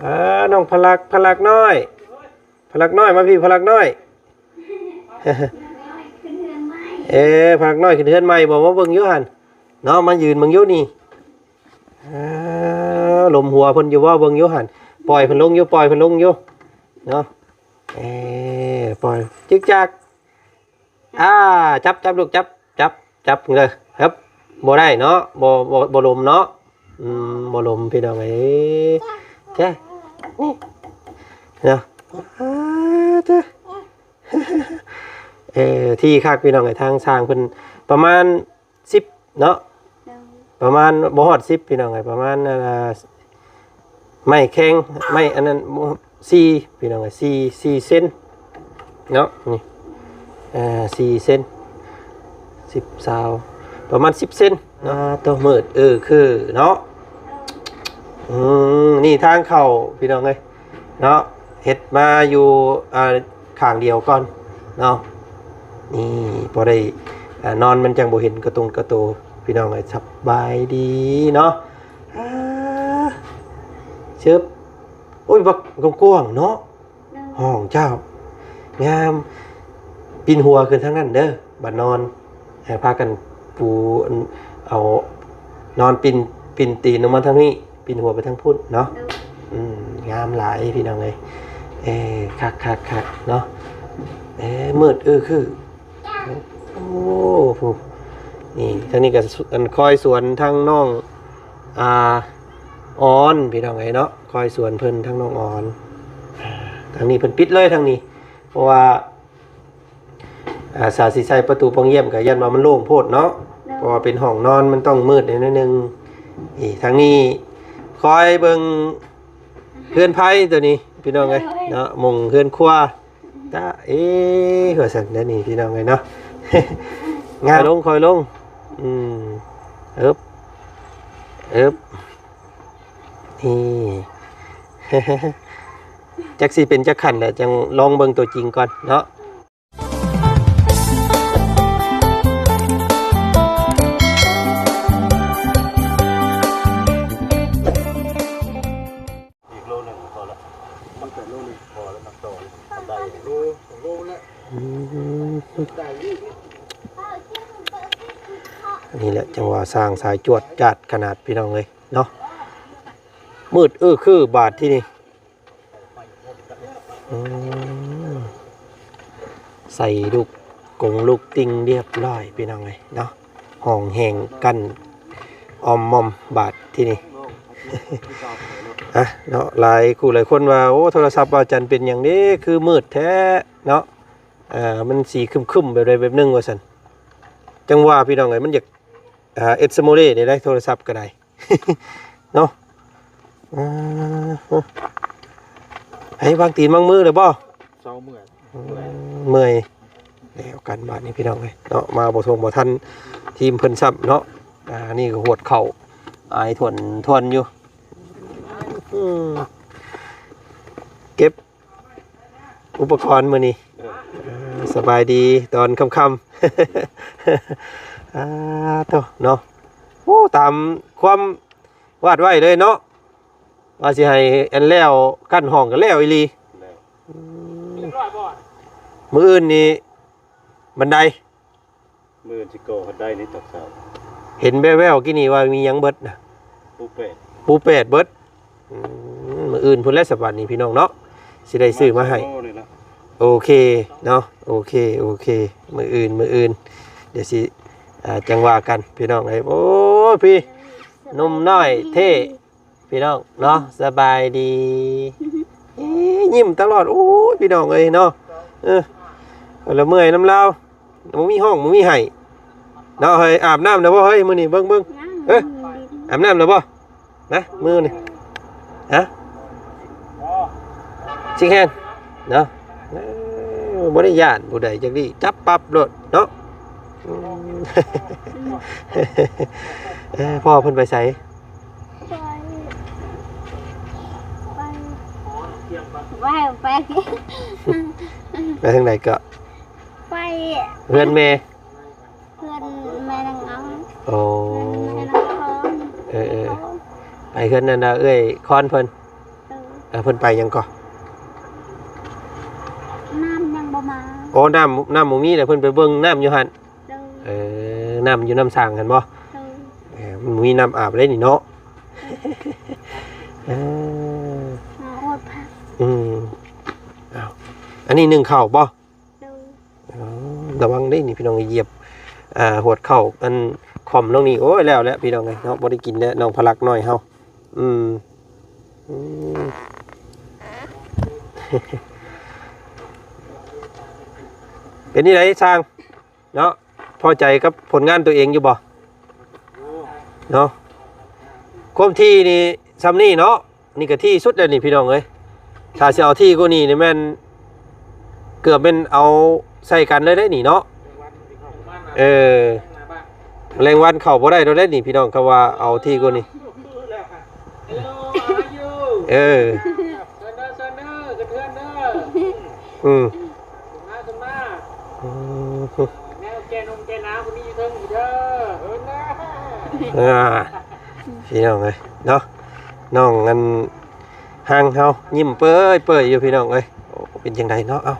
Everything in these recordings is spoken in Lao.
ອ່າ ນ້ອງພະລັກ ພະລັກນ້ອຍ ພະລັກນ້ອຍ ມາພີ້ ພະລັກນ້ອຍ. ເອີ ພະລັກນ້ອຍຂຶ້ນເຮືອນໃໝ່ບໍ່? ມາເບິ່ງຢູ່ຫັ້ນເນາະ ມາຢືນເບິ່ງຢູ່ນີ້. ອ່າ ລົມຫົວເພິ່ນຢູ່ບໍ່? ເບິ່ງຢູ່ຫັ້ນ ປ່ອຍເພິ່ນລົງຢູ່ ປ່ອຍເພິ່ນລົງຢູ່ເນາະ. ເອີ ປ່ອຍ ຈຶກຈັກ. ອ່າ ຈັບ ຈັບລູກ ຈັບ ຈັບ ຈັບເດີ ຮຶບ. ບໍ່ໄດ້ເນາະ ບໍ່ ບໍ່ ບໍ່ລົມເນາະ. ອືມ ບໍ່ລົມພີ່ນ້ອງເອີຍ ແທ້ ນີ້ເນາະ. ເອີ ທີ່ຄັກພີ່ນ້ອງເອີຍ ທາງຊ່າງເພິ່ນປະມານສິບເນາະ ປະມານບໍ່ຮອດສິບພີ່ນ້ອງເອີຍ ປະມານ ອ່າ ໄມ້ແຂງ ໄມ້ອັນນັ້ນ ສີ່ ພີ່ນ້ອງເອີຍ ສີ່ ສີ່ເຊັນເນາະ ນີ້ ເອີ ສີ່ເຊັນ ສິບ ຊາວ ປະມານສິບເຊັນເນາະ. ໂຕມືດເອີຄືເນາະ. ອືມ ນີ້ທາງເຂົ້າພີ່ນ້ອງເອີຍເນາະ ເຮັດມາຢູ່ ອ່າ ຂ້າງດຽວກ່ອນເນາະ. ນີ້ພໍໄດ້ ອ່າ ນອນມັນຈັ່ງບໍ່ເຫັນກະຕົງກະໂຕພີ່ນ້ອງເອີຍ. ສະບາຍດີເນາະ. ອ່າ ຊຶບ ໂອ້ຍ ບັກກວ້າງໆເນາະ ໂດຍ ຫ້ອງເຈົ້າ ງາມ. ປິ່ນຫົວຂຶ້ນທາງນັ້ນເດີ ບາດນອນ ໃຫ້ພາກັນປູ ເອົາ ນອນປິ່ນ ປິ່ນຕີນລົງມາທາງນີ້ ປິ່ນຫົວໄປທາງພຸ້ນເນາະ. ໂດຍ ອືມ ງາມຫຼາຍພີ່ນ້ອງເອີຍ. ເອີ ຄັກໆໆເນາະ. ເອີ ມືດເອີຄື ໂອ້ ນີ້ ທາງນີ້ກໍ ອັນ ຄອຍສວນທາງນ້ອງ ອ່າ ອອນ ພີ່ນ້ອງເອີຍເນາະ ຄອຍສວນເພິ່ນ ທາງນ້ອງອອນ. ອ່າ ທາງນີ້ເພິ່ນປິດເລີຍທາງນີ້ ເພາະວ່າ ອ່າ ຖ້າຊິໃສ່ປະຕູປ່ອງຢ້ຽມກໍຢ້ານວ່າມັນໂລ່ງໂພດເນາະ. ໂດຍ ເພາະວ່າເປັນຫ້ອງນອນ ມັນຕ້ອງມືດໜ້ອຍໜຶ່ງ. ນີ້ ທາງນີ້ຄອຍເບິ່ງເຮືອນໄພຕົວນີ້ ພີ່ນ້ອງເອີຍ ໂດຍ ເນາະ ໝ່ອງເຮືອນຄົວ. ຕາເອ ວ່າຊັ້ນເດ້ນີ້ພີ່ນ້ອງເອີຍເນາະ. ງາມ ຄ່ອຍລົງ ຄ່ອຍລົງ. ອືມ ເອີບ ເອີບ ນີ້ ຈັກຊິເປັນຈັກຂັ້ນແຫຼະ ຈັ່ງລອງເບິ່ງຕົວຈິງກ່ອນເນາະ. ອີກໂລໜຶ່ງກໍພໍລະ ມັນແປດໂລໜຶ່ງ ພໍລະ ມັນຕໍ່ ໄດ້ໂລ ສອງໂລແລ້ວ. ອືມ ໄດ້ຢູ່ ນີ້ແຫຼະ ຈັ່ງວ່າຊ່າງສາຍຈວດຈາດຂະໜາດ ພີ່ນ້ອງເອີຍເນາະ. ມືດເອີຄືບາດທີນີ້. ອືມ ໃສ່ລູກກົງລູກຕິ່ງລຽບຮ້ອຍ ພີ່ນ້ອງເອີຍເນາະ. ຫ້ອງແຫ້ງກັ້ນອອມມອມບາດທີນີ້. ອ່ະເນາະ ຫຼາຍຄູ່ຫຼາຍຄົນວ່າ ໂອ້ ໂທລະສັບບ່າວຈັນເປັນຫຍັງເດ້ ຄືມືດແທ້ເນາະ. ອ່າ ມັນສີຄຶ້ມໆແບບໃດແບບໜຶ່ງວ່າຊັ້ນ. ຈັ່ງວ່າ ພີ່ນ້ອງເອີຍ ມັນຢາກ ອ່າ ເອັກສະໂມເລໄດ້ ໂທລະສັບກໍໄດ້ ເນາະ. ອ່າ ໃຫ້ວາງຕີນວາງມືແລ້ວບໍ່? ເຊົາເມື່ອຍ ອືມ ເມື່ອຍ. ແລ້ວກັນບາດນີ້ ພີ່ນ້ອງເອີຍເນາະ ມາບໍ່ທົ່ງບໍ່ທັນທີມເພິ່ນຊ້ຳເນາະ. ອ່າ ນີ້ກໍຫວດເຂົ້າ ອາຍຖ້ວນໆຢູ່. ອືມ ເກັບ ອຸປະກອນມື້ນີ້. ເອີ ເອີ ສະບາຍດີຕອນຄ່ຳໆ. ອ່າ ໂທ້ເນາະ. ໂອ້ ຕາມຄວາມວາດໄວ້ເລີຍເນາະ ວ່າຊິໃຫ້ອັນແລ້ວ ກັ້ນຫ້ອງກໍແລ້ວອີ່ຫຼີ. ແລ້ວ ອືມ ມື້ອື່ນນີ້ບັນໄດ ມື້ອື່ນຊິກໍ່ບັນໄດນີ້ຕອນເຊົ້າ. ເຫັນແວ່ວໆກີ້ນີ້ວ່າມີຫຍັງເບິດນະ? ປູແປດ ປູແປດເບິດ. ອືມ ມື້ອື່ນພຸ້ນແຫຼະສະບັດນີ້ພີ່ນ້ອງເນາະ ຊິໄດ້ຊື້ມາໃຫ້. ໂອເຄເນາະ ໂອເຄ ໂອເຄ ມື້ອື່ນ ມື້ອື່ນ ດຽວຊິ ອ່າ ຈັ່ງວ່າກັນພີ່ນ້ອງເອີຍ. ໂອ້ຍ ພີ່ ໜຸ່ມນ້ອຍເທ່ ພີ່ນ້ອງເນາະ ສະບາຍດີ. ເອີ ຍິ້ມຕະຫຼອດ. ໂອ້ຍ ພີ່ນ້ອງເອີຍເນາະ ເອີ ຂ້ອຍລະເມື່ອຍນຳລາວ. ບໍ່ມີຮ້ອງ ບໍ່ມີໄຫ້ເນາະ. ເຮີ້ຍ ອາບນ້ຳແລ້ວບໍ່ເຮີ້ຍ? ມື້ນີ້ເບິ່ງ ເບິ່ງ ຍັງ ເອີ ອາບນ້ຳແລ້ວບໍ່? ນະ ມື້ນີ້ ຮະ ຊິແຮງເນາະ. ເອີ ບໍ່ໄດ້ຢ້ານຜູ້ໃດຈັກດີ້ ຈັບປັບໂລດເນາະ. ອືມ ເອີ ພໍ່ເພິ່ນໄປໃສ? ໄປ ໄປ ໄປ ໄປທາງໃດເກາະ? ໄປເຮືອນແມ່ ເຮືອນແມ່ນາງອອງ. ໂອ້ ແມ່ນາງອອງ. ເອີ ເອີ ໄປເຮືອນນັ້ນນະ ເອື້ອຍຄອນເພິ່ນ. ເອີ ເອີ ເພິ່ນໄປຫຍັງເກາະ? ນ້ຳຍັງບໍ່ມາ. ໂອ້ ນ້ຳ ນ້ຳບໍ່ມີແລ້ວ ເພິ່ນໄປເບິ່ງນ້ຳຢູ່ຫັ້ນ. ໂດຍ. ເອີ ນ້ຳຢູ່ນ້ຳສ້າງຫັ້ນບໍ່? ໂດຍ. ເອີ ມັນບໍ່ມີນ້ຳອາບເດ້ນີ້ເນາະ. ເອີ ມາຮອດພັກ. ອືມ ອ້າວ ອັນນີ້ໜຶ້ງເຂົ້າບໍ່? ໂດຍ. ອໍ ລະວັງເດ້ນີ້ພີ່ນ້ອງ ຢຽບ ອ່າ ຫວດເຂົ້າ ອັນ ຄອມລົງນີ້ ໂອ້ຍ ແລ້ວແຫຼະພີ່ນ້ອງເອີຍເນາະ ບໍ່ໄດ້ກິນແລ້ວ ນ້ອງພະລັກນ້ອຍເຮົາ. ອືມ ອືມ ເປັນຈັ່ງໃດຊ່າງເນາະ ພໍໃຈກັບຜົນງານຕົວເອງຢູ່ບໍ່ເນາະ? ຄວາມຖີ່ນີ້ຊ່ຳນີ້ເນາະ. ນີ້ກໍຖີ່ສຸດແລ້ວນີ້ພີ່ນ້ອງເອີຍ ຖ້າຊິເອົາຖີ່ກວ່ານີ້ນີ້ແມ່ນ ເກືອບແມ່ນເອົາໃສ່ກັນເລີຍເດ້ນີ້ເນາະ. ເອີ ແມງວັນເຂົ້າບໍ່ໄດ້ແລ້ວເດ້ນີ້ພີ່ນ້ອງ ຄຳວ່າເອົາຖີ່ກວ່ານີ້. ເອີ ອືມ ອືມ ແນວແກ່ນົງແກ່ໜາວຄົນນີ້ຢູ່ເທິງຢູ່ເດີ. ອ່າ ພີ່ນ້ອງເອີຍເນາະ ນ້ອງອັນ ຮັງເຮົາຍິ້ມເປີຍໆຢູ່ພີ່ນ້ອງເອີຍ. ໂອ້ ເປັນຈັ່ງໃດເນາະ ເອົ້າ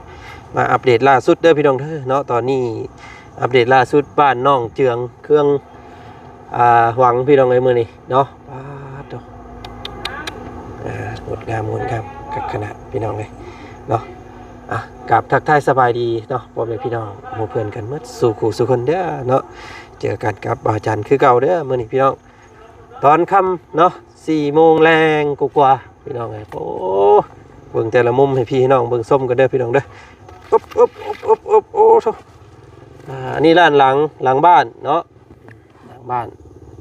ມາອັບເດດລ່າສຸດເດີພີ່ນ້ອງເດີເນາະ. ຕອນນີ້ອັບເດດລ່າສຸດບ້ານໜອງເຈືອງ ເຄື່ອງ ອ່າ ຫວັງພີ່ນ້ອງເອີຍ ມື້ນີ້ເນາະ. ປາດໂທ້ ອ່າ ງົດງາມ ງົດງາມຄັກຂະໜາດພີ່ນ້ອງເອີຍເນາະ. ອ່ະ ກາບທັກທາຍສະບາຍດີເນາະ ພໍ່ແມ່ພີ່ນ້ອງໝູ່ເພື່ອນກັນໝົດສູ່ຄູ່ສູ່ຄົນເດີເນາະ. ເຈີກັນກັບບ່າວຈັນຄືເກົ່າເດີມື້ນີ້ພີ່ນ້ອງ ຕອນຄ່ຳເນາະ ສີ່ໂມງແລງກວ່າໆ ພີ່ນ້ອງເອີຍ. ໂອ້ ເບິ່ງແຕ່ລະມຸມໃຫ້ພີ່ນ້ອງເບິ່ງຊົມກັນເດີພີ່ນ້ອງເດີ. ອຶບ ອຶບ ອຶບ ອຶບ ອຶບ ໂອ້ໂທ້ ອ່າ ອັນນີ້ລ້ານຫຼັງ ຫຼັງບ້ານເນາະ ຫຼັງບ້ານ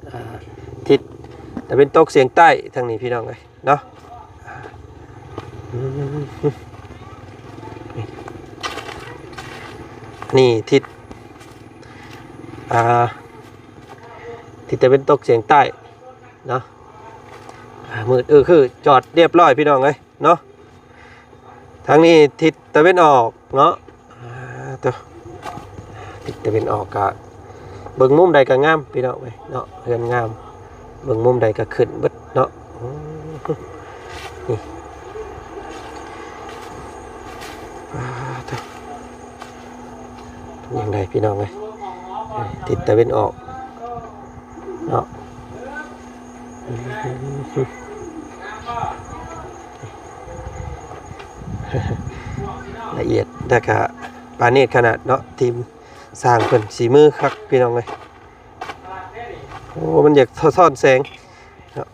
ອ່າ ທິດຕາເວັນຕົກສຽງໃຕ້ທາງນີ້ພີ່ນ້ອງເອີຍເນາະ. ອືມ ນີ້ທິດ ອ່າ ທິດຕາເວັນຕົກສຽງໃຕ້ເນາະ. ອ່າ ມືດເອີຄື ຈອດຮຽບຮ້ອຍພີ່ນ້ອງເອີຍເນາະ. ທາງນີ້ທິດຕາເວັນອອກເນາະ. ອ່າ ໂທ້ ທິດຕາເວັນອອກກະ ເບິ່ງມຸມໃດກະງາມພີ່ນ້ອງເອີຍເນາະ ເຮືອນງາມ ເບິ່ງມຸມໃດກະຂຶ້ນເບິດເນາະ. ໂອ້ ນີ້ ອ່າ ໂທ້ ເປັນຈັ່ງໃດພີ່ນ້ອງເອີຍ ທິດຕາເວັນອອກເນາະ. ລະອຽດ ແລ້ວກະປານີດຂະໜາດເນາະ ທີມຊ່າງເພິ່ນ ສີມືຄັກພີ່ນ້ອງເອີຍ. ໂອ້ ມັນຢາກສະທ້ອນແສງເນາະ.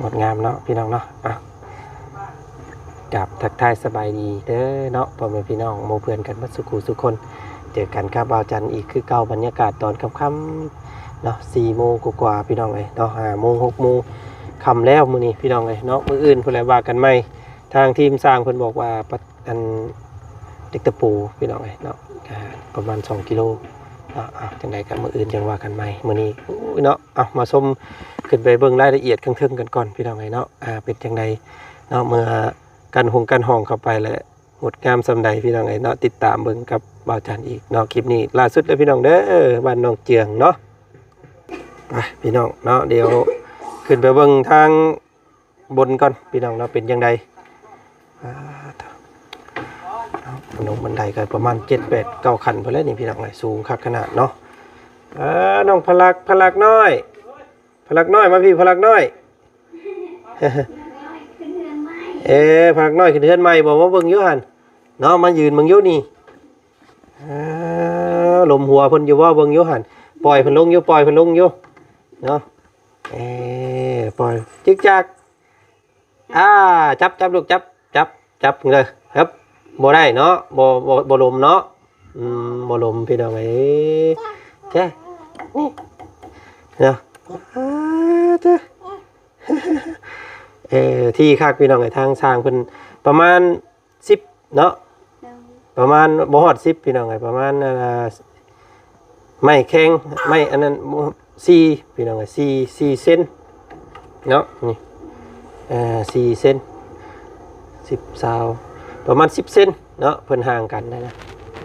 ງົດງາມເນາະ ພີ່ນ້ອງເນາະ. ອ່ະ ກາບທັກທາຍສະບາຍດີເດີເນາະ ພໍ່ແມ່ພີ່ນ້ອງໝູ່ເພື່ອນກັນໝົດສູ່ຄູ່ສູ່ຄົນ. ເຈີກັນກັບບ່າວຈັນອີກຄືເກົ່າ ບັນຍາກາດຕອນຄ່ຳໆເນາະ ສີ່ໂມງກວ່າໆ ພີ່ນ້ອງເອີຍເນາະ ຫ້າໂມງ ຫົກໂມງຄ່ຳແລ້ວມື້ນີ້ ພີ່ນ້ອງເອີຍເນາະ. ມື້ອື່ນພຸ້ນແຫຼະວ່າກັນໃໝ່ ທາງທີມຊ່າງເພິ່ນບອກວ່າ ປະ ອັນ ເຫຼັກຕະປູ ພີ່ນ້ອງເອີຍເນາະ ກະປະມານສອງກິໂລເນາະ. ເອົາ ຈັ່ງໃດກະມື້ອື່ນຈັ່ງວ່າກັນໃໝ່ ມື້ນີ້ ໂອ້ຍເນາະ. ເອົາ ມາຊົມ ຂຶ້ນໄປເບິ່ງລາຍລະອຽດຂ້າງເທິງກັນກ່ອນ ພີ່ນ້ອງເອີຍເນາະ. ອ່າ ເປັນຈັ່ງໃດເນາະ ເມື່ອກັນຫົງກັນຫ້ອງເຂົ້າໄປແລ້ວ ງົດງາມສ່ຳໃດ ພີ່ນ້ອງເອີຍເນາະ. ຕິດຕາມເບິ່ງກັບບ່າວຈັນອີກເນາະ. ຄລິບນີ້ລ່າສຸດເດີພີ່ນ້ອງເດີ ບ້ານໜອງເຈືອງເນາະ. ໄປ ພີ່ນ້ອງເນາະ ດຽວຂຶ້ນໄປເບິ່ງທາງ ບົນກ່ອນພີ່ນ້ອງເນາະ ເປັນຈັ່ງໃດ. ອ່າ ລົງບັນໄດກໍປະມານເຈັດ ແປດ ເກົ້າຂັ້ນພຸ້ນແຫຼະນີ້ພີ່ນ້ອງເອີຍ ສູງຄັກຂະໜາດເນາະ. ອ່າ ນ້ອງພະລັກ ພະລັກນ້ອຍ ພະລັກນ້ອຍ ມາພີ່ ພະລັກນ້ອຍ. ເອີ ພະລັກນ້ອຍຂຶ້ນເຮືອນໃໝ່ບໍ່ ມາເບິ່ງຢູ່ຫັ້ນເນາະ ມາຢືນເບິ່ງຢູ່ນີ້. ອ່າ ລົມຫົວເພິ່ນຢູ່ບໍ່ ເບິ່ງຢູ່ຫັ້ນ ປ່ອຍເພິ່ນລົງຢູ່ ປ່ອຍເພິ່ນລົງຢູ່ເນາະ. ເອີ ປ່ອຍ ຈຶກຈັກ ອ່າ ຈັບ ຈັບລູກ ຈັບ ຈັບ ຈັບເດີ ຮຶບ ບໍ່ໄດ້ເນາະ ບໍ່ ບໍ່ ບໍ່ລົມເນາະ. ອືມ ບໍ່ລົມພີ່ນ້ອງເອີຍ ແທ້ ນີ້ເນາະ. ອ່າ ເດີ ເອີ ທີ່ຄັກພີ່ນ້ອງເອີຍ ທາງຊ່າງເພິ່ນປະມານ ສິບເນາະ ໂດຍ ປະມານບໍ່ຮອດສິບພີ່ນ້ອງເອີຍ ປະມານ ອ່າ ໄມ້ແຂງ ໄມ້ອັນນັ້ນ ສີ່ ພີ່ນ້ອງເອີຍ ສີ່ ສີ່ເຊັນເນາະ ນີ້ ເອີ ສີ່ເຊັນ ສິບ ຊາວ ປະມານສິບເຊັນເນາະ ເພິ່ນຫ່າງກັນນະ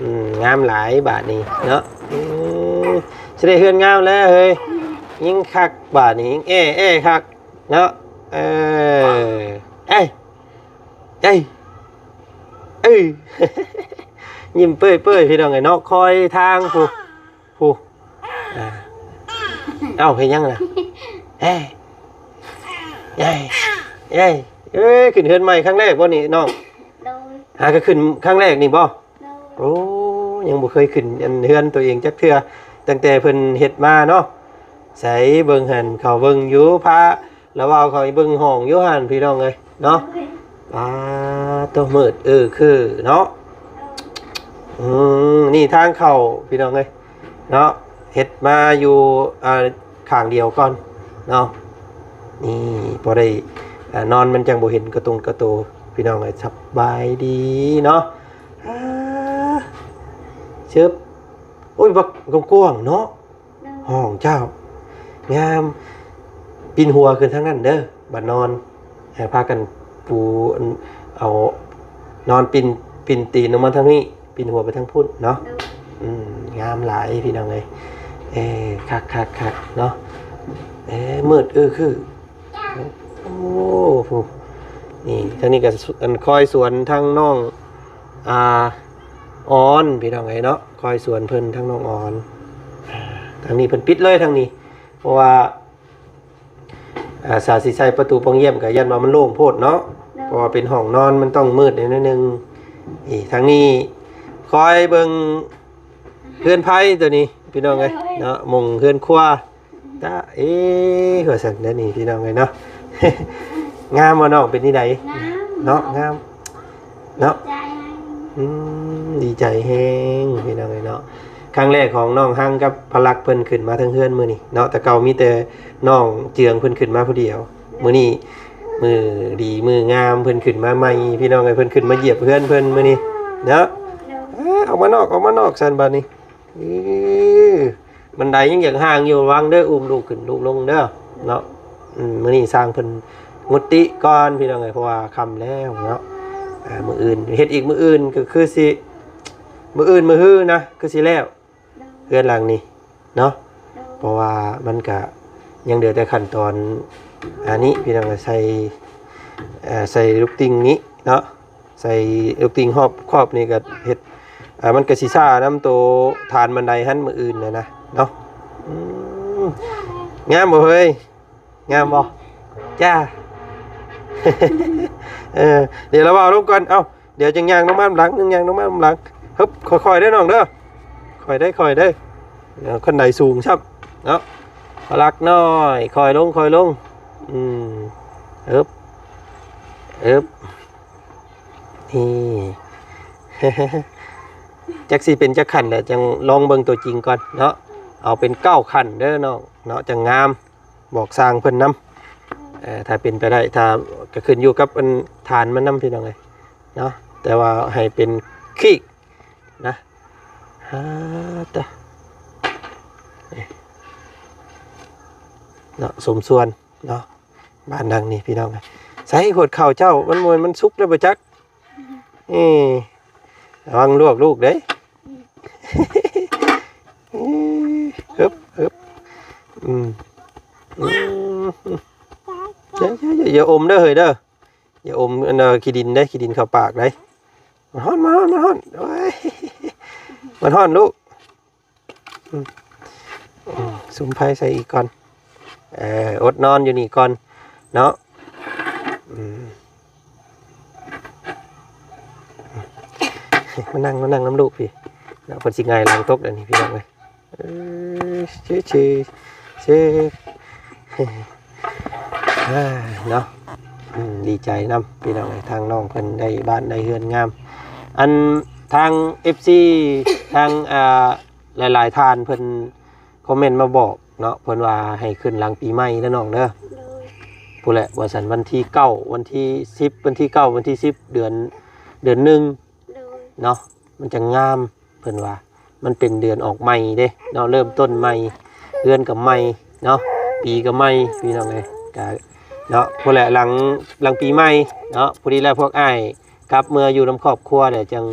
ອືມ ງາມຫຼາຍບາດນີ້ເນາະ ອືມ ຊິໄດ້ເຮືອນງາມແລ້ວເຮີ້ຍ ຍິ່ງຄັກບາດນີ້ ຍິ່ງແອ້ ແອ້ຄັກເນາະ ເອີ ເອີ ເອີ ຍິ້ມເປີ້ຍໆ ພີ່ນ້ອງເອີຍເນາະ ຄອຍທາງ ຜູ້ ຜູ້ ອ່າ ເອົ້າ ເຮັດຫຍັງລະ ເອີ ເອີ ເອີ ເອີ ຂຶ້ນເຮືອນໃໝ່ຄັ້ງແລກບໍ່ນີ້ນ້ອງ? ໂດຍ ຫາກໍຂຶ້ນຄັ້ງແລກນີ້ບໍ່? ໂດຍ ໂອ້ ຍັງບໍ່ເຄີຍຂຶ້ນອັນເຮືອນຕົວເອງຈັກເທື່ອ ຕັ້ງແຕ່ເພິ່ນເຮັດມາເນາະ ໃສເບິ່ງຫັ້ນ ເຂົາເບິ່ງຢູ່ ພາລະເວົ້າເຂົາເບິ່ງຫ້ອງຢູ່ຫັ້ນ ພີ່ນ້ອງເອີຍເນາະ ໂດຍ ປາໂຕ ມືດເອີຄືເນາະ ໂດຍ ອືມ ນີ້ທາງເຂົ້າ ພີ່ນ້ອງເອີຍເນາະ ເຮັດມາຢູ່ ອ່າ ຂ້າງດຽວກ່ອນເນາະ ນີ້ພໍໄດ້ ອ່າ ນອນມັນຈັ່ງບໍ່ເຫັນກະຕົງກະໂຕ ພີ່ນ້ອງເອີຍ ສະບາຍດີເນາະ ອ່າ ຊຶບ ໂອ້ຍ ບັກກວ້າງໆເນາະ ໂດຍ ຫ້ອງເຈົ້າ ງາມ ປິ່ນຫົວຂຶ້ນທາງນັ້ນເດີ ບັດນອນ ໃຫ້ພາກັນປູອັນ ເອົາ ນອນປິ່ນ ປິ່ນຕີນລົງມາທາງນີ້ ປິ່ນຫົວໄປທາງພຸ້ນເນາະ ໂດຍ ອືມ ງາມຫຼາຍພີ່ນ້ອງເອີຍ ເອີ ຄັກໆໆເນາະ ເອີ ມືດເອີຄື ໂອ້ ຜູ້ ນີ້ ທາງນີ້ກໍອັນຄອຍສວນທາງນ້ອງ ອ່າ ອອນ ພີ່ນ້ອງເອີຍເນາະ ຄອຍສວນເພິ່ນທາງນ້ອງອອນ ອ່າ ທາງນີ້ເພິ່ນປິດເລີຍທາງນີ້ ເພາະວ່າ ອ່າ ຖ້າຊິໃສ່ປະຕູປ່ອງຢ້ຽມກໍຢ້ານວ່າມັນໂລ່ງໂພດເນາະ ໂດຍ ເພາະວ່າເປັນຫ້ອງນອນ ມັນຕ້ອງມືດແດ່ໜ້ອຍໜຶ່ງ ນີ້ ທາງນີ້ຄອຍເບິ່ງເຮືອນໃຜຕົວນີ້ ພີ່ນ້ອງເອີຍ ໂດຍ ເນາະ ໝ່ອງເຮືອນຄົວ ຕາເອ ວ່າຊັ້ນເດ້ນີ້ ພີ່ນ້ອງເອີຍເນາະ ງາມບໍ່ນ້ອງ ເປັນຈັ່ງໃດ? ງາມ ເນາະ ງາມເນາະ ດີໃຈ ອືມ ດີໃຈແຮງ ພີ່ນ້ອງເອີຍເນາະ ຄັ້ງແລກຂອງນ້ອງຮັງກັບພະລັກເພິ່ນຂຶ້ນມາເທິງເຮືອນມື້ນີ້ເນາະ ແຕ່ເກົ່າມີແຕ່ນ້ອງເຈືອງເພິ່ນຂຶ້ນມາຜູ້ດຽວ ມື້ນີ້ມື້ດີມື້ງາມ ເພິ່ນຂຶ້ນມາໃໝ່ ພີ່ນ້ອງເອີຍ ເພິ່ນຂຶ້ນມາຢຽບເຮືອນເພິ່ນມື້ນີ້ເນາະ ໂດຍ ເອີ ອອກມານອກ ອອກມານອກຊັ້ນບາດນີ້ ເອີ ບັນໄດຍັງຢາກຫ່າງຢູ່ ລະວັງເດີ ອຸ້ມລູກຂຶ້ນລູກລົງເດີເນາະ ອືມ ມື້ນີ້ຊ່າງເພິ່ນງຸດຕິກ່ອນ ພີ່ນ້ອງເອີຍ ເພາະວ່າຄ່ຳແລ້ວເນາະ ອ່າ ມື້ອື່ນເຮັດອີກ ມື້ອື່ນກໍຄືຊິ ມື້ອື່ນມື້ຮືນະ ຄືຊິແລ້ວ ໂດຍ ເຮືອນຫຼັງນີ້ເນາະ ໂດຍ ເພາະວ່າມັນກະຍັງເຫຼືອແຕ່ຂັ້ນຕອນອັນນີ້ ພີ່ນ້ອງເອີຍ ໃສ່ ເອີ ໃສ່ລູກຕິ່ງນີ້ເນາະ ໃສ່ລູກຕິ່ງຮອບຂອບນີ້ກໍເຮັດ ເອີ ມັນກໍຊິຊ້ານຳໂຕຖານບັນໄດຫັ້ນມື້ອື່ນນະນະເນາະ ອືມ ງາມບໍ່ເຮີ້ຍ? ງາມບໍ່? ຈ້າ ເອີ ດຽວລະເວົ້າລົງກ່ອນ ເອົ້າ ດຽວຈັ່ງຍ່າງລົງມານຳຫຼັງ ຈັ່ງຍ່າງລົງມານຳຫຼັງ ຮຶບ ຄ່ອຍໆເດີນ້ອງເດີ ຄ່ອຍເດີ ຄ່ອຍເດີ ເອີ ຄັນໄດສູງຊ້ຳເນາະ ພະລັກນ້ອຍ ຄ່ອຍລົງ ຄ່ອຍລົງ ອືມ ຮຶບ ຮຶບ ນີ້ ຈັກຊິເປັນຈັກຂັ້ນແຫຼະ ຈັ່ງລອງເບິ່ງຕົວຈິງກ່ອນເນາະ ເອົາເປັນເກົ້າຂັ້ນເດີນ້ອງເນາະ ຈັ່ງງາມ ບອກຊ່າງເພິ່ນນຳ ເອີ ຖ້າເປັນໄປໄດ້ ຖ້າ ກໍຂຶ້ນຢູ່ກັບອັນຖານມັນນຳ ພີ່ນ້ອງເອີຍເນາະ ແຕ່ວ່າໃຫ້ເປັນຄີກນະ ຫາຕະ ເນາະ ສົມສ່ວນເນາະ ບ້ານຫຼັງນີ້ ພີ່ນ້ອງເອີຍ ໃສ່ຫວດເຂົ້າເຈົ້າ ມັນບໍ່ແມ່ນ ມັນສຸກແລ້ວບໍ່ຈັກ ເອີ ລະວັງລວກລູກເດ້ ຮຶບ ຮຶບ ອືມ ອືມ ຢ່າ ຢ່າ ຢ່າ ຢ່າອົມເດີເຮີ້ຍເດີ ຢ່າອົມອັນ ຂີ້ດິນເດ້ ຂີ້ດິນເຂົ້າປາກເດ້ ມັນຮ້ອນ ມັນຮ້ອນ ມັນຮ້ອນ ໂອ້ຍ ມັນຮ້ອນລູກ ອືມ ອືມ ສຸມໄຟໃສ່ອີກກ່ອນ ເອີ ອົດນອນຢູ່ນີ້ກ່ອນເນາະ ອືມ ມານັ່ງ ມານັ່ງນຳລູກພີ້ເນາະ ເພິ່ນຊິຫງາຍຫຼັງຕົກແລ້ວນີ້ ພີ່ນ້ອງເອີຍ ເອີ ເຊ ເຊ ເຊ ເອີ ເນາະ ອືມ ດີໃຈນຳ ພີ່ນ້ອງເອີຍ ທາງນ້ອງເພິ່ນໄດ້ບ້ານໄດ້ເຮືອນງາມ ອັນ ທາງເອັຟຊີ ທາງ ອ່າ ຫຼາຍໆທ່ານເພິ່ນຄອມເມັນມາບອກເນາະ ເພິ່ນວ່າໃຫ້ຂຶ້ນຫຼັງປີໃໝ່ເດີນ້ອງເດີ ໂດຍ ພຸ້ນແຫຼະ ວ່າຊັ້ນ ວັນທີເກົ້າ ວັນທີສິບ ວັນທີເກົ້າ ວັນທີສິບ ເດືອນ ເດືອນໜຶ່ງ ໂດຍ ເນາະ ມັນຈະງາມ ເພິ່ນວ່າ ມັນເປັນເດືອນອອກໃໝ່ເດ້ເນາະ ເລີ່ມຕົ້ນໃໝ່ ເຮືອນກໍໃໝ່ເນາະ ປີກໍໃໝ່ ພີ່ນ້ອງເອີຍ ກະເນາະ ພຸ້ນແຫຼະ ຫຼັງ ຫຼັງປີໃໝ່ເນາະ ພໍດີແລ້ວພວກອ້າຍກັບເມືອຢູ່ນຳຄອບຄົວແລ້ວ ຈັ່ງ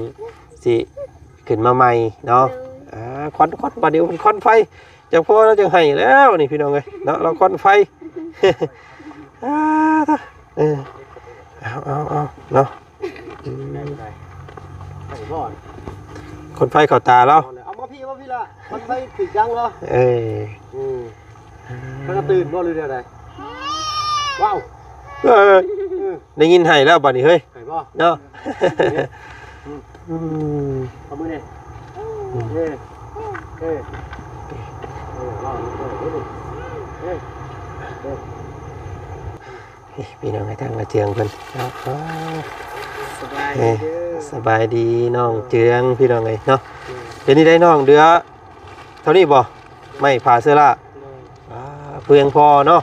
ຊິຂຶ້ນມາໃໝ່ເນາະ. ອ່າ ຄວັນ ຄວັນ ບາດນີ້ຄວັນໄຟ ຈັກພໍແລ້ວ ຈັ່ງໃຫ້ແລ້ວນີ້ ພີ່ນ້ອງເອີຍເນາະ ລາວຄວັນໄຟ ອ່າ ເອີ ເອົາ ເອົາ ເອົາເນາະ. ອືມ ໄດ້ບໍ່ໄດ້ ໄດ້ບໍ່ ຄົນໄຟເຂົ້າຕາລາວ ເອົາມາພີ້ ມາພີ້ລະ ຄົນໄຟຖືກດັງລະ ເອີ ອືມ ເພິ່ນກະຕື່ນບໍ່ ຫຼືແນວໃດ ວ້າວ ເອີ ເອີ ໄດ້ຍິນໄຫ້ແລ້ວບາດນີ້ເຮີ້ຍ ໄຫ້ບໍ່ ເນາະ ອືມ ອືມ ເອົາມືນີ້ ເອີ ເອີ ເອີ ເອີ ເອີ ເອີ ເອີ. ນີ້ພີ່ນ້ອງເອີຍ ທາງນ້າເຈືອງເພິ່ນເນາະ ສະບາຍດີເດີ ເອີ ສະບາຍດີນ້ອງເຈືອງ ພີ່ນ້ອງເອີຍເນາະ ເປັນຈັ່ງໃດນ້ອງ ເດືອເທົ່ານີ້ບໍ່ ໄມ້ຜາເຊື້ອລາ ໂດຍ ອ່າ ພຽງພໍເນາະ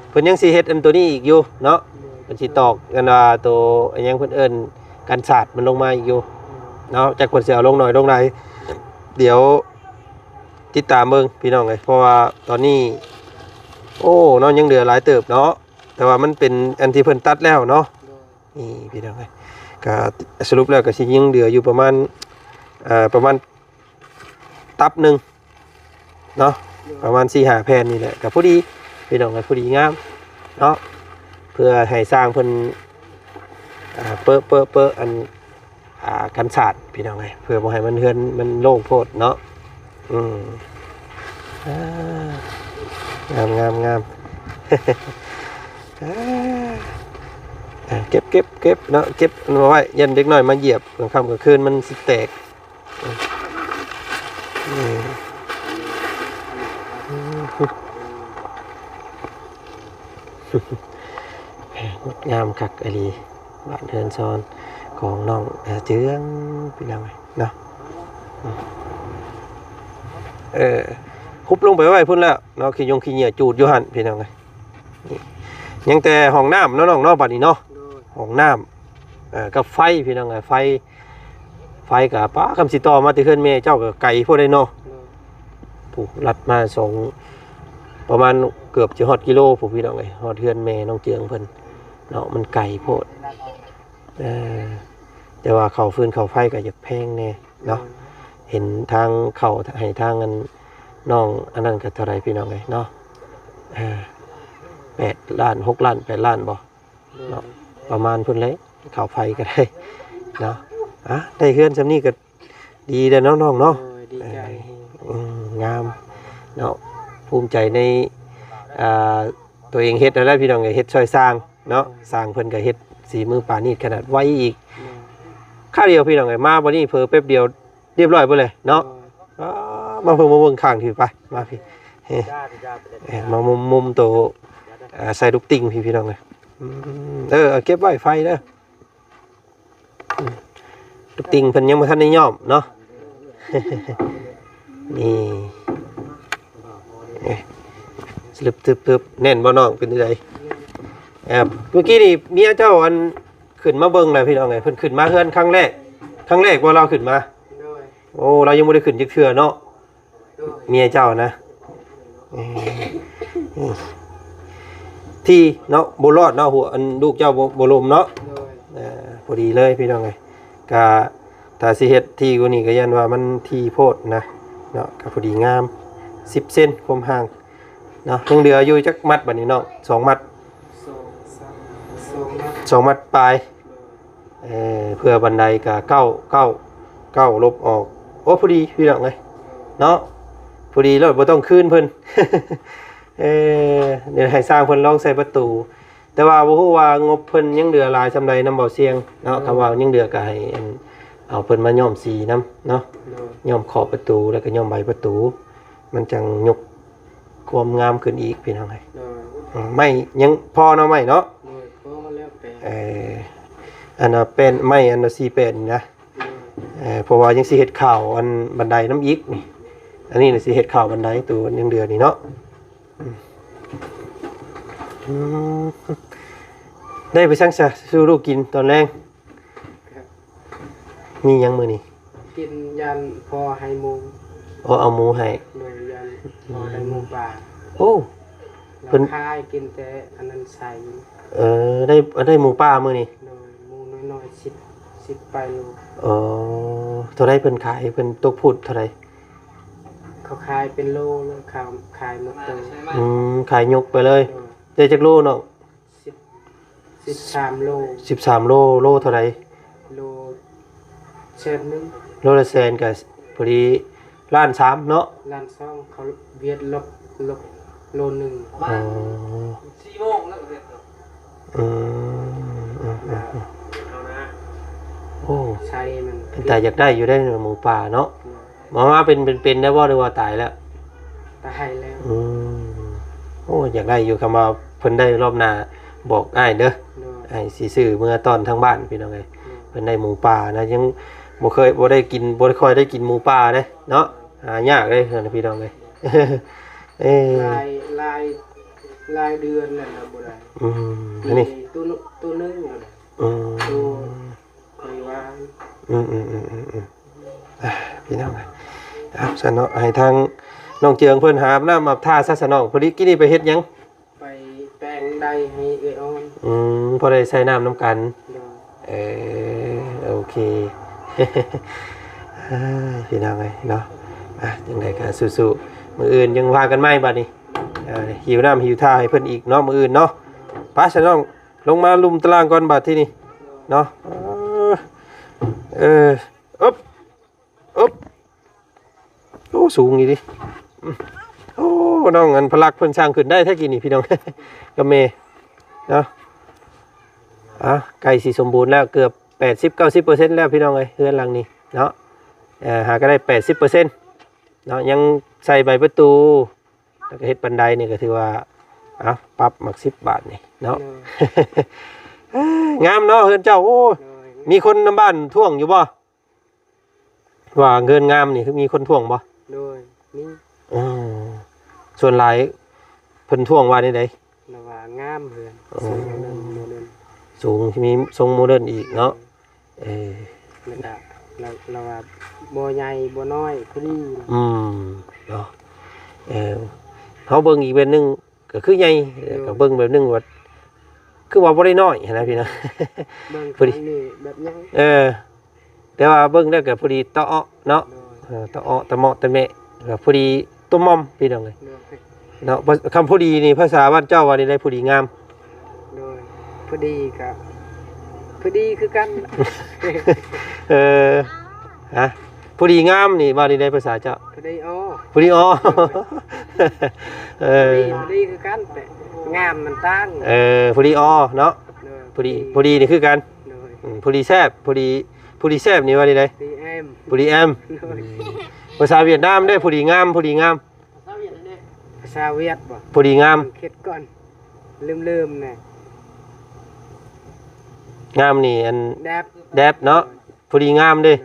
ເພິ່ນຍັງຊິເຮັດອັນໂຕນີ້ອີກຢູ່ເນາະ ໂດຍ ເພິ່ນຊິຕອກອັນວ່າໂຕອັນຫຍັງເພິ່ນເອີ້ນກັນສາດມັນລົງມາອີກຢູ່ ໂດຍ ເນາະ ຈັກເພິ່ນຊິເອົາລົງໜ້ອຍລົງຫຼາຍ ດຽວຕິດຕາມເບິ່ງພີ່ນ້ອງເອີຍ ເພາະວ່າຕອນນີ້ ໂອ້ ເນາະ ຍັງເຫຼືອຫຼາຍເຕີບເນາະ ແຕ່ວ່າມັນເປັນອັນທີ່ເພິ່ນຕັດແລ້ວເນາະ ໂດຍ ນີ້ພີ່ນ້ອງເອີຍ ກະສະຫຼຸບແລ້ວກະຊິຍັງເຫຼືອຢູ່ປະມານ ເອີ ປະມານຕັບໜຶ່ງເນາະ ໂດຍ ປະມານສີ່ຫ້າແຜ່ນນີ້ແຫຼະ ກະພໍດີພີ່ນ້ອງເອີຍ ພໍດີງາມເນາະ ເພື່ອໃຫ້ຊ່າງເພິ່ນ ອ່າ ເປິ ເປິ ເປິ ອັນ ອ່າ ກັນສາດພີ່ນ້ອງເອີຍ ເພື່ອບໍ່ໃຫ້ມັນເຮືອນມັນໂລ່ງໂພດເນາະ ອືມ ອ່າ ງາມ ງາມ ງາມ ອ່າ ເກັບ ເກັບ ເກັບເນາະ ເກັບເອົາໄວ້ ຢ້ານເດັກນ້ອຍມາຢຽບ ກາງຄ່ຳກາງຄືນມັນຊິແຕກ ອືມ ງົດງາມຄັກອີ່ຫຼີ ບ້ານເຮືອນຊອນຂອງນ້ອງ ເອີ ເຈືອງ ພີ່ນ້ອງເອີຍເນາະ ເອີ ຫຸບລົງໄປໄວ້ພຸ້ນແລ້ວເນາະ ຂີ້ຍົງຂີ້ເຫຍື້ອຈູດຢູ່ຫັ້ນ ພີ່ນ້ອງເອີຍ ນີ້ ຍັງແຕ່ຫ້ອງນ້ຳເນາະນ້ອງເນາະ ບາດນີ້ເນາະ ໂດຍ ຫ້ອງນ້ຳ ເອີ ກັບໄຟ ພີ່ນ້ອງເອີຍ ໄຟ ໄຟກະ ປ້າ ຄຳຊິຕໍ່ມາແຕ່ເຮືອນແມ່ເຈົ້າກະໄກໂພດເດເນາະ ໂດຍ ຜູ້ລັດມາສອງ ປະມານເກືອບຈະຮອດກິໂລພຸ້ນ ພີ່ນ້ອງເອີຍ ຮອດເຮືອນແມ່ນ້ອງເຈືອງເພິ່ນເນາະ ມັນໄກໂພດ ເອີ ແຕ່ວ່າເຂົ້າຟືນເຂົ້າໄຟກະຢາກແພງແດ່ເນາະ ໂດຍ ເຫັນທາງເຂົ້າໃຫ້ທາງອັນ ນ້ອງອັນນັ້ນກະເທົ່າໃດ ພີ່ນ້ອງເອີຍເນາະ ເອີ ແປດລ້ານ ຫົກລ້ານ ແປດລ້ານບໍ່ ເນາະ ປະມານພຸ້ນແຫຼະ ເຂົ້າໄຟກະໄດ້ເນາະ ອ່າ ໄດ້ເຮືອນຊ່ຳນີ້ກະດີແລ້ວເນາະນ້ອງເນາະ ໂດຍ ດີໃຈ ເອີ ອືມ ງາມເນາະ ພູມໃຈໃນ ອ່າ ຕົວເອງເຮັດຫັ້ນແຫຼະ ພີ່ນ້ອງເອີຍ ເຮັດຊ່ອຍຊ່າງເນາະ ໂດຍ ຊ່າງເພິ່ນກະເຮັດສີມືປານີດຂະໜາດ ໄວອີກ ໂດຍ ຄາວດຽວ ພີ່ນ້ອງເອີຍ ມາບັດນີ້ເຜີແປັບດຽວ ຮຽບຮ້ອຍເບິດເລີຍເນາະ ໂດຍ ອ່າ ມາເບິ່ງ ມາເບິ່ງຂ້າງພີ້ ໄປ ມາພີ້ ເອີ ມາມຸມ ມຸມໂຕ ເອີ ໃສ່ລູກຕິ່ງພີ້ ພີ່ນ້ອງເອີຍ ອືມ ເອີ ເກັບໄວ້ໄຟເດີ ອືມ ລູກຕິ່ງເພິ່ນຍັງບໍ່ທັນໄດ້ຍ້ອມເນາະ ນີ້ ເອີ ສະລຶບ ຕຶບໆ ແໜ້ນບໍ່ນ້ອງ ເປັນຈັ່ງໃດ ເອີ ເມື່ອກີ້ນີ້ເມຍເຈົ້າອັນ ຂຶ້ນມາເບິ່ງແລ້ວ ພີ່ນ້ອງເອີຍ ເພິ່ນຂຶ້ນມາເຮືອນຄັ້ງແລກ ຄັ້ງແລກບໍ່ລາວຂຶ້ນມາ ໂດຍ ໂອ້ ລາວຍັງບໍ່ໄດ້ຂຶ້ນຈັກເທື່ອເນາະ ໂດຍ ເມຍເຈົ້ານະ ເອີ ທີ່ເນາະ ບໍ່ລອດເນາະ ຫົວ ອັນ ລູກເຈົ້າບໍ່ ບໍ່ລົມເນາະ ໂດຍ ເອີ ພໍດີເລີຍ ພີ່ນ້ອງເອີຍ ກະ ຖ້າຊິເຮັດທີ່ກວ່ານີ້ກະຢ້ານວ່າມັນທີ່ໂພດນະ ເນາະ ກະພໍດີງາມ ສິບເຊັນຄວາມຫ່າງ ເນາະ ຍັງເຫຼືອຢູ່ຈັກມັດບາດນີ້ນ້ອງ ສອງມັດ ສອງ ສາມ ສອງມັດ ສອງມັດປາຍ ເອີ ເພື່ອບັນໄດກະເກົ້າ ເກົ້າ ເກົ້າລົບອອກ ໂອ້ ພໍດີພີ່ນ້ອງເອີຍເນາະ ພໍດີໂລດ ບໍ່ຕ້ອງຄືນເພິ່ນ ເອີ ດຽວໃຫ້ຊ່າງເພິ່ນລອງໃສ່ປະຕູ ແຕ່ວ່າບໍ່ຮູ້ວ່າງົບເພິ່ນຍັງເຫຼືອຫຼາຍຊ່ຳໃດນຳເບົາຊຽງເນາະ ໂດຍ ຄັນວ່າຍັງເຫຼືອກະໃຫ້ອັນ ເອົາເພິ່ນມາຍ້ອມສີນຳເນາະ ໂດຍ ຍ້ອມຂອບປະຕູ ແລ້ວກະຍ້ອມໃບປະຕູ ມັນຈັ່ງຍົກ ຄວາມງາມຂຶ້ນອີກ ພີ່ນ້ອງເອີຍ ໂດຍ ອືມ ໄມ້ຍັງພໍເນາະ ໄມ້ເນາະ ໂດຍ ພໍແລ້ວແປະ ເອີ ອັນວ່າແປ້ນໄມ້ ອັນວ່າສີ່ແປດນີ້ນະ ໂດຍ ເອີ ເພາະວ່າຍັງຊິເຮັດຂ່າວອັນບັນໄດນຳອີກນີ້ ອັນນີ້ນະຊິເຮັດຂ່າວບັນໄດ ໂຕຍັງເຫຼືອນີ້ເນາະ ອືມ ອືມ ໄດ້ໄປສັງສະສູ່ລູກກິນຕອນແລງ? ມີຫຍັງມື້ນີ້? ກິນຢ້ານພໍ່ໃຫ້ໂມງ ໂອ້ ເອົາໝູໃຫ້ ໂດຍ ຢ້ານພໍໄດ້ໝູປ່າ. ໂອ້ ເພິ່ນຂາຍກິນແຕ່ອັນນັ້ນໃສ່. ເອີ ໄດ້ ໄດ້ໝູປ່າມື້ນີ້. ໂດຍ ໝູນ້ອຍໆ ສິບ ສິບປາຍໂລ. ອໍ ເທົ່າໃດເພິ່ນຂາຍ? ເພິ່ນຕົກພຸດເທົ່າໃດ? ເຂົາຂາຍເປັນໂລ ແລ້ວເຂົາຂາຍໝົດໂຕ. ອືມ ຂາຍຍົກໄປເລີຍ. ໂດຍ ໄດ້ຈັກໂລນ້ອງ? ສິບ ສິບສາມໂລ. ສິບສາມໂລ ໂລເທົ່າໃດ? ໂລແສນໜຶ່ງ. ໂລລະແສນກໍພໍດີລ້ານສາມເນາະ. ລ້ານສອງ ເຂົາວຽດລົບ ລົບໂລໜຶ່ງ. ອໍ ສີ່ໂມງແລ້ວກໍເຮັດ. ອືມ ອືມ ອືມ ອືມ ໂອ້ ໃສ່ມັນ ເປັນຕາຢາກໄດ້ຢູ່ໄດ໋ໝູປ່າເນາະ. ໂດຍ ມາ ມາເປັນ ເປັນ ເປັນໄດ້ບໍ່ ຫຼືວ່າຕາຍແລ້ວ? ຕາຍແລ້ວ. ອືມ ໂອ້ ຢາກໄດ້ຢູ່ ຄຳວ່າເພິ່ນໄດ້ລອບໜ້າບອກອ້າຍເດີ. ໂດຍ ອ້າຍຊິຊື້ເມືອຕ້ອນທາງບ້ານພີ່ນ້ອງເອີຍ. ໂດຍ ເພິ່ນໄດ້ໝູປ່ານະ ຍັງບໍ່ເຄີຍ ບໍ່ໄດ້ກິນ ບໍ່ຄ່ອຍໄດ້ກິນໝູປ່າເດ້ເນາະ. ຫາຍາກເດ້ພີ່ນ້ອງເອີຍ. ເອີ ຫຼາຍ ຫຼາຍ ຫຼາຍເດືອນແລ້ວນະບໍ່ໄດ້. ອືມ ອັນນີ້ ໂຕ ໂຕໜຶ່ງແລ້ວນະ. ອືມ ໂຕ ຂ້ອຍວ່າ ອືມ ອືມ ອືມ ອືມ ອືມ ອ່າ ພີ່ນ້ອງເອີຍ ເອົາຊັ້ນເນາະ ໃຫ້ທາງນ້ອງເຈືອງເພິ່ນຫາບນ້ຳອາບທ່າຊະ ຊະນ້ອງ. ພໍດີກີ້ນີ້ໄປເຮັດຫຍັງ? ໄປແປງໄດໃຫ້ເອື້ອຍອ່ອນ. ອືມ ພໍໄດ້ໃຊ້ນ້ຳນຳກັນ. ໂດຍ ເອີ ໂອເຄ ເອີຍ ພີ່ນ້ອງເອີຍເນາະ. ອ່າ ຈັ່ງໃດກໍສູ້ໆ ມື້ອື່ນຍັງວ່າກັນໃໝ່ບາດນີ້. ເອີ ຫິວນ້ຳຫິວທ່າໃຫ້ເພິ່ນອີກເນາະ ມື້ອື່ນເນາະ. ໄປຊະນ້ອງ ລົງມາລຸ່ມຕາລ່າງກ່ອນບາດທີນີ້ເນາະ. ເອີ ເອີ ອຶບ ອຶບ ໂອ້ ສູງອີ່ຫຼີ. ອືມ ໂອ້ ນ້ອງອັນພະລັກເພິ່ນຊ່າງຂຶ້ນໄດ້ແທ້ກີ້ນີ້ພີ່ນ້ອງ ກັບແມ່ເນາະ. ອ່າ ໃກ້ຊິສົມບູນແລ້ວ ເກືອບແປດສິບເກົ້າສິບເປີເຊັນແລ້ວພີ່ນ້ອງເອີຍ ເຮືອນຫຼັງນີ້ເນາະ. ເອີ ຫາກໍໄດ້ແປດສິບເປີເຊັນເນາະ ຍັງໃສ່ໃບປະຕູ ແລ້ວກໍເຮັດບັນໄດນີ້ກໍຖືວ່າ ເອົາ ປັບໝາກສິບບາດນີ້ເນາະ. ໂດຍ ງາມເນາະເຮືອນເຈົ້າ. ໂອ້ ໂດຍ ມີຄົນນຳບ້ານທ້ວງຢູ່ບໍ່ ວ່າເຮືອນງາມນີ້ ຄືມີຄົນທ້ວງບໍ່? ໂດຍ ມີ. ເອີ ສ່ວນຫຼາຍເພິ່ນທ້ວງວ່າແນວໃດ? ລາວວ່າງາມເຮືອນ. ອໍ ສູງໂມເດີນ ໂມເດີນ ສູງ ມີຊົງໂມເດີນອີກເນາະ. ໂດຍ ເອີ ແລ້ວກະລາວ ລາວວ່າບໍ່ໃຫຍ່ບໍ່ນ້ອຍ ພໍດີ. ອືມ ເນາະ ເອີ ເຮົາເບິ່ງອີກແບບໜຶ່ງກໍຄືໃຫຍ່. ໂດຍ ກໍເບິ່ງແບບໜຶ່ງວ່າ ຄືວ່າບໍ່ໄດ້ນ້ອຍຫັ້ນນະພີ່ນ້ອງ. ເບິ່ງ ພໍດີ ຂ້າງນີ້ແບບຫຍັງ? ເອີ ແຕ່ວ່າເບິ່ງແລ້ວກໍພໍດີຕະເອາະເນາະ. ໂດຍ ເອີ ຕະເອາະຕະເໝາະຕະແໝະ ກໍພໍດີຕົວມອມພີ່ນ້ອງເອີຍ. ໂດຍ ເນາະ ພາ ຄຳພໍດີນີ້ພາສາບ້ານເຈົ້າວ່າແນວໃດ? ພໍດີງາມ. ໂດຍ ພໍດີກະພໍດີຄືກັນ. ເອີ ຮະ ພໍດີງາມນີ້ວ່າແນວໃດພາສາເຈົ້າ? ພໍດີອໍ. ພໍດີອໍ. ໂດຍ ເອີ ພໍດີ ພໍດີຄືກັນ ແຕ່ງາມມັນຕ່າງ. ເອີ ພໍດີອໍເນາະ. ໂດຍ ພໍດີ ພໍດີນີ້ຄືກັນ. ໂດຍ ອືມ ພໍດີແຊບ ພໍດີ ພໍດີແຊບນີ້ວ່າແນວໃດ? ພໍດີແອມ ພໍດີແອມ. ໂດຍ ອືມ ພາສາຫວຽດນາມເດ້ ພໍດີງາມ ພໍດີງາມ. ພາສາຫວຽດເດ້ ພາສາຫວຽດບໍ່? ພໍດີງາມ ເບິ່ງຄິດກ່ອນ ລືມໆ ແນ່. ງາມນີ້ ອັນ ແດບ ແດບເນາະ. ໂດຍ ພໍດີງາມເດ້. ໂດຍ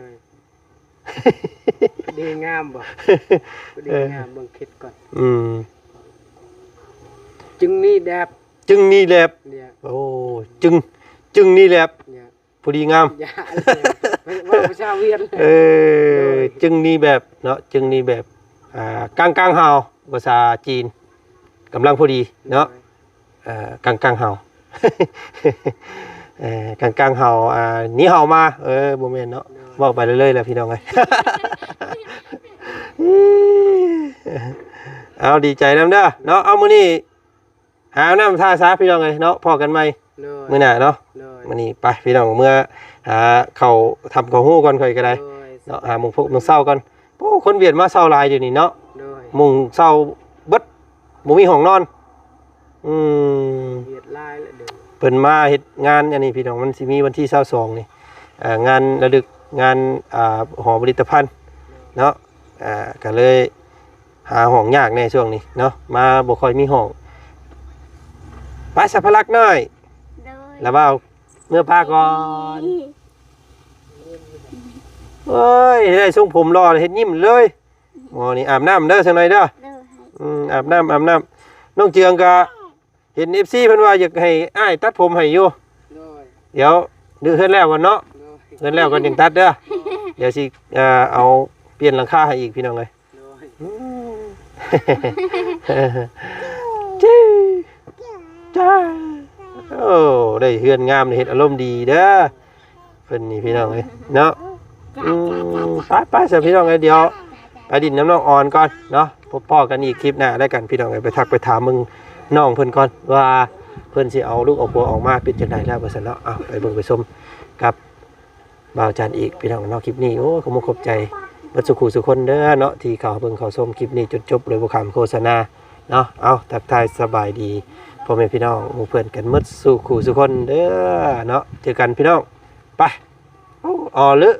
ພໍດີງາມບໍ່? ພໍດີງາມ ເອີ ເບິ່ງຄິດກ່ອນ. ອືມ ຈຶ່ງນີ້ແດບ ຈຶ່ງນີ້ແດບ. ໂອ້ ຈຶ່ງ ຈຶ່ງນີ້ແດບ. ພໍດີງາມ ຢ່າເວົ້າພາສາຫວຽດ. ເອີ ໂດຍ ຈຶ່ງນີ້ແບບເນາະ ຈຶ່ງນີ້ແບບ ອ່າ ກາງໆ ຮາວ ພາສາຈີນ ກຳລັງພໍດີເນາະ. ໂດຍ ເອີ ກາງໆ ຮາວ ເອີ ກາງໆ ຮາວ ອ່າ ນີ້ເຮົາມາ ເອີ ບໍ່ແມ່ນເນາະ. ໂດຍ ເວົ້າໄປເລື້ອຍໆ ແຫຼະພີ່ນ້ອງເອີຍ. ເອົາ ດີໃຈນຳເດີເນາະ. ເອົາ ມື້ນີ້ ຫານ້ຳທ່າຊະພີ່ນ້ອງເອີຍເນາະ ພໍ້ກັນໃໝ່ ໂດຍ ມື້ໜ້າເນາະ. ໂດຍ ມື້ນີ້ໄປພີ່ນ້ອງ ເມືອຫາເຂົ້າທຳເຂົ້າຮູ້ກ່ອນ ຂ້ອຍກໍໄດ້ ໂດຍ ເນາະ ຫາໝ່ອງພົກໝ່ອງເຊົາກ່ອນ. ໂອ້ ຄົນຫວຽດມາເຊົາຫຼາຍດຽວນີ້ເນາະ. ໂດຍ ໝ່ອງເຊົາເບິດ ບໍ່ມີຫ້ອງນອນ. ອືມ ຫວຽດຫຼາຍແລ້ວເດີ ເພິ່ນມາເຮັດງານອັນນີ້ພີ່ນ້ອງ ມັນຊິມີວັນທີຊາວສອງນີ້ ເອີ ງານລະລຶກ ງານ ອ່າ ຫໍຜະລິດຕະພັນເນາະ. ອ່າ ກໍເລີຍຫາຫ້ອງຍາກແດ່ຊ່ວງນີ້ເນາະ ມາບໍ່ຄ່ອຍມີຫ້ອງ. ໄປຊະພະລັກນ້ອຍ ໂດຍ ລະເວົ້າເມືອປ້າກ່ອນ. ໂອ້ຍ ໄດ້ຊົງຜົມຫຼໍ່ ເຮັດຍິ້ມເລີຍ. ໝໍນີ້ອາບນ້ຳເດີ ສັກໜ້ອຍເດີ. ໂດຍ ອືມ ອາບນ້ຳ ອາບນ້ຳ. ນ້ອງເຈືອງກະ ເຫັນເອັຟຊີເພິ່ນວ່າຢາກໃຫ້ອ້າຍຕັດຜົມໃຫ້ຢູ່. ໂດຍ ດຽວ ເຮືອນແລ້ວກ່ອນເນາະ. ໂດຍ ເຮືອນແລ້ວກ່ອນຈຶ່ງຕັດເດີ. ໂດຍ ດຽວຊິ ເອົາ ປ່ຽນຫຼັງຄາໃຫ້ອີກພີ່ນ້ອງເອີຍ. ໂດຍ ເຈົ້າ ເຈົ້າ ໂອ້ ໄດ້ເຮືອນງາມ ໄດ້ເຮັດອາລົມດີເດີ ເພິ່ນນີ້ພີ່ນ້ອງເອີຍເນາະ. ອືມ ໄປໆ ຊະພີ່ນ້ອງເອີຍ ດຽວໄປດິນນຳນ້ອງອອນກ່ອນເນາະ. ພົບພໍ້ກັນອີກຄລິບໜ້າແລ້ວກັນພີ່ນ້ອງເອີຍ. ໄປທັກໄປຖາມເບິ່ງນ້ອງເພິ່ນກ່ອນ ວ່າເພິ່ນຊິເອົາລູກເອົາຜົວອອກມາເປັນຈັ່ງໃດແລ້ວວ່າຊັ້ນເນາະ. ເອົາ ໄປເບິ່ງໄປຊົມກັບບ່າວຈັນອີກພີ່ນ້ອງເນາະ. ຄລິບນີ້ ໂອ້ ຂອບມຸກຂອບໃຈເບິດສູ່ຄູ່ສູ່ຄົນເດີເນາະ ທີ່ເຂົ້າເບິ່ງເຂົ້າຊົມຄລິບນີ້ຈົນຈົບໂດຍບໍ່ຂ້າມໂຄສະນາເນາະ. ເອົາ ທັກທາຍສະບາຍດີພໍ່ແມ່ພີ່ນ້ອງໝູ່ເພື່ອນກັນເບິດສູ່ຄູ່ສູ່ຄົນເດີເນາະ. ເຈີກັນພີ່ນ້ອງ ໄປ. ໂອ້ ອໍ ເລີ